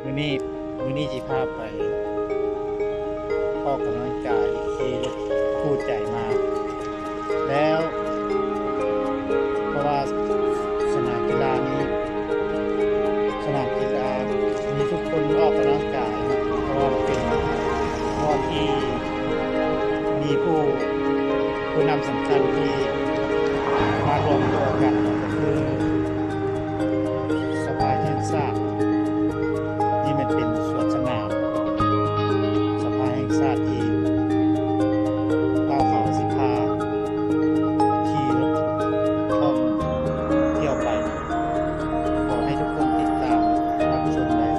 ມື້ນີ້ ມື້ນີ້ຊິພາໄປອອກກຳລັງກາຍ ຂີ່ລົດຄູ່ໃຈມາແລ້ວ ເພາະວ່າສະໜາມກິລານີ້ ສະໜາມກິລາມີທຸກຄົນອອກກຳລັງກາຍ ເພາະວ່າເປັນບ່ອນທີ່ມີຜູ້ ຜູ້ນຳສຳຄັນທີ່ມາລວມຕົວກັນ ກໍຄືສະພາແຫ່ງຊາດ ນີ້ແມ່ນເປັນສວນສະໜາມສະພາແຫ່ງຊາດທີ່ບ່າວຂາວຊິພາຂີ່ລົດທ່ອງທ່ຽວໄປ. ຂໍໃຫ້ທຸກຄົນຕິດຕາມຮັບຊົມໄດ້.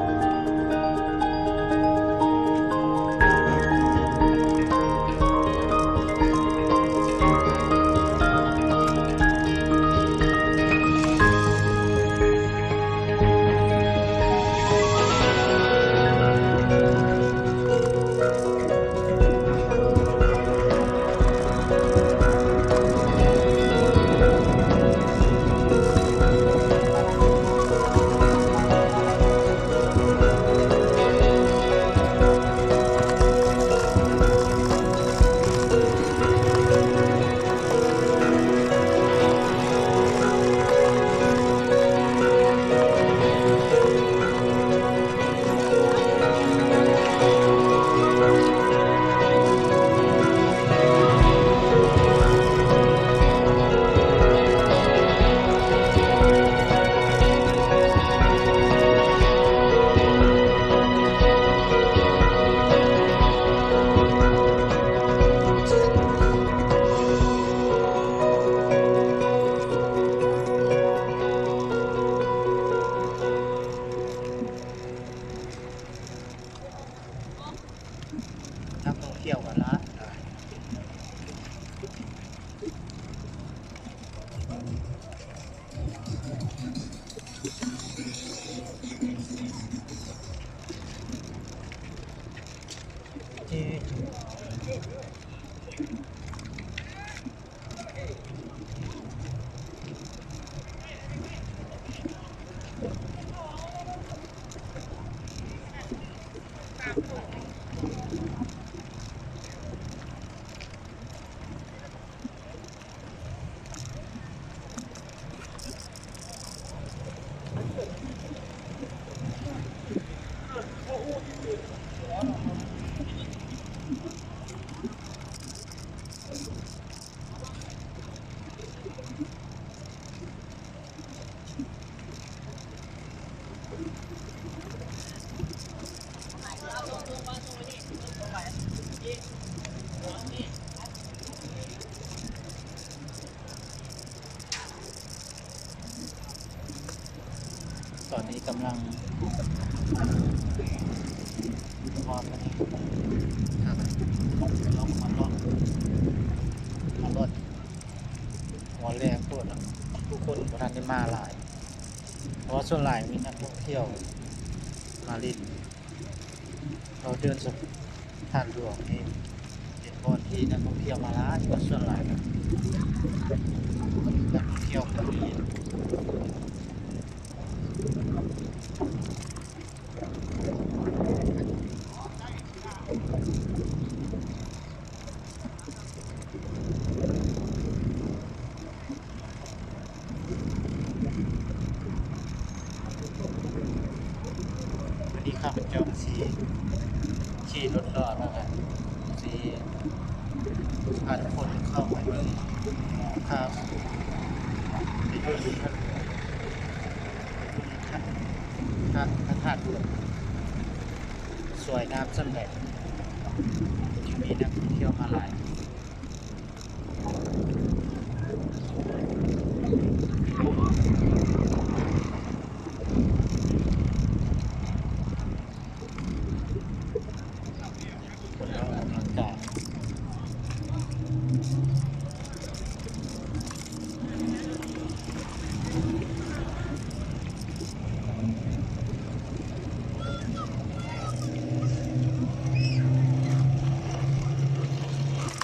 ນັກທ່ອງທ່ຽວກໍຫຼາຍ. ຕອນນີ້ກຳລັງ ຮອດແລ້ວນີ້ ລອງມາລອດ ມາລອດ ຫົວແລງໂພດເນາະ ຜູ້ຄົນບໍ່ທັນໄດ້ມາຫຼາຍ ເພາະວ່າສ່ວນຫຼາຍມີນັກທ່ອງທ່ຽວມາຫຼິ້ນ. ເຮົາເດີນສະພານຫຼວງນີ້ ເປັນບ່ອນທີ່ນັກທ່ອງທ່ຽວມາຫຼາຍ ສ່ວນຫຼາຍກະນັກທ່ອງທ່ຽວເກົາຫຼີ. ວັນນີ້ຂ້າພະເຈົ້າຊິຂີ່ລົດຫຼໍ່ນະ ຊິພາທຸກຄົນເຂົ້າໄປເບິ່ງ ໄປເບິ່ງ ໄປເບິ່ງພະທາດຫຼວງ ສວຍງາມສ່ຳໃດ ຈຶ່ງມີນັກທ່ອງທ່ຽວມາຫຼາຍ. ເ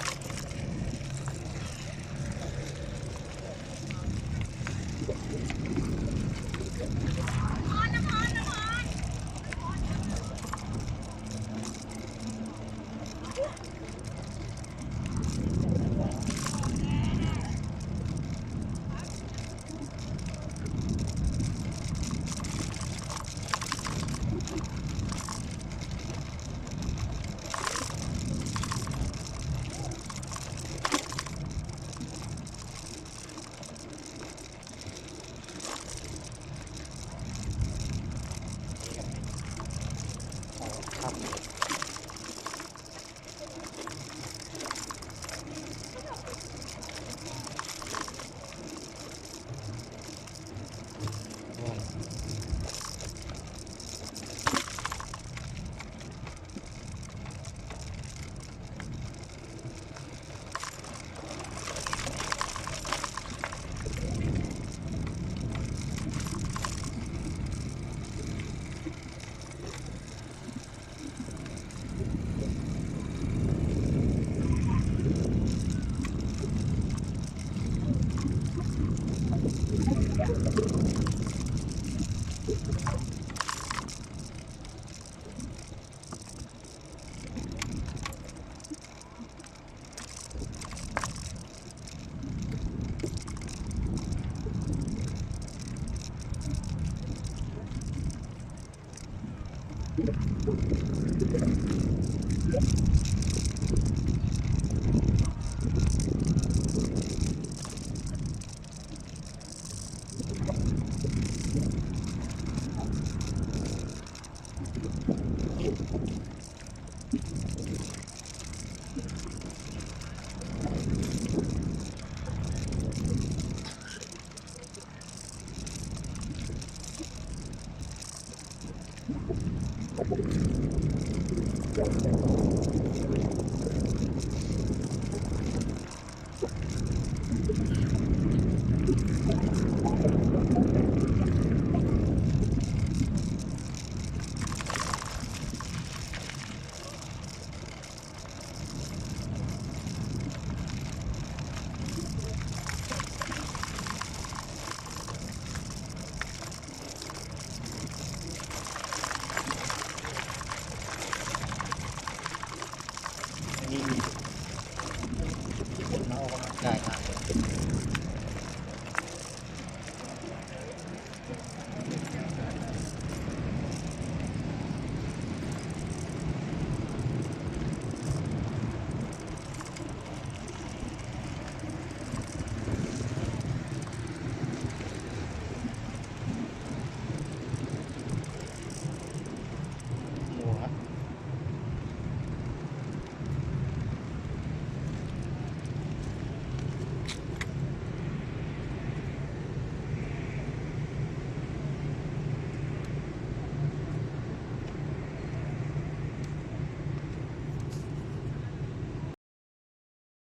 ຄັບ. ໂອ້